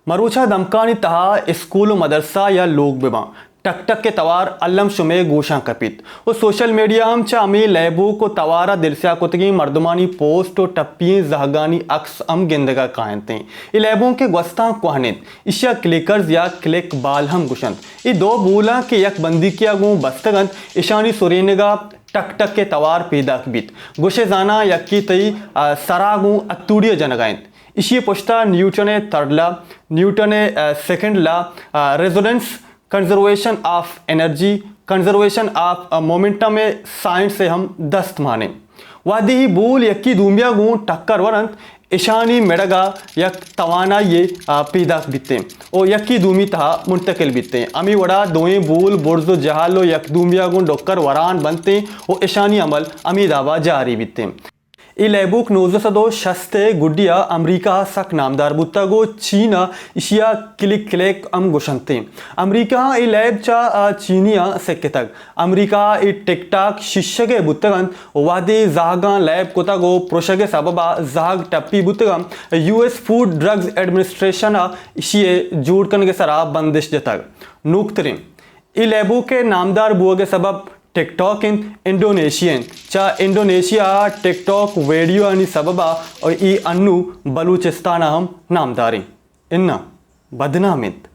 مروچا دمکانی تہا اسکول و مدرسہ یا لوگ بباں، ٹک ٹک ءِ توار الم شمئے گوشاں کپیت و سوشل میڈیا ہم چہ ہمے لیبوک و توارا دلسیاہ کتگیں مردمانی پوسٹ و ٹپی ئیں زہگانی عکس ہم گندگا کاینت۔ اے لیبوک کہ گوستاں کوہن انت، ایشیا کلکرز یا کلک بال ہم گوشنت۔ اے دو بولاں کہ یک بندیکیا گوں بستگ انت، اشانی سرینگا ٹک ٹک ءِ توار پیداک بیت۔ گوشئے زاناں یکے تئی، آ، سرا گوں اتوڑی ءَ جنگا انت۔ ایشی ءِ پشتا نیوٹن ءِ ترڈلا، نیوٹن ءِ، آ، سیکنڈ لا، آ، resonance, conservation of energy, conservation of, آ، مومنٹم ءِ سائنس ءِ ہم دست مان انت۔ وہدے اے بول یکے دومیا گوں ٹکر ورنت، اشانی مڑگا یک توانائی یے، آ، پیداک بیتیں و یکے دومی تہا منتقل بیتیں۔ ہمے وڑا دوئیں بول برز و جہل و یک دومیا گوں ڈکر وران بنتیں و اشانی عمل ہمے دابا جاری بیتیں۔ اے لیبوک نوزدہ سد و شست ءِ گڈیا امریکہ ءَ سک نامدار بوتگ و چین ءَ ایشیا کلک کلیک ہم گوشنتیں۔ امریکہ ءَ اے لیب چہ، آ، چینیاں سکتگ۔ امریکہ ءَ اے ٹک ٹاک شیشگ ءِ بوتگ انت و وہدے زہگاں لیب کتگ و پرشگ ءِ سببا زہگ ٹپی بوتگاں، U S food drugs administration ءَ ایشی ءِ جوڑ کنگ ءِ سرا بندش جتگ۔ نوکتریں اے لیبوک ءِ نامدار بوگ ءِ سبب ٹک ٹاک انت، انڈونیشیا انت۔ چہ انڈونیشیا ءَ ٹک ٹاک ویڈیوانی سببا اے انو بلوچستان ءَ ہم نامدار انت۔ اناں، بدنام انت۔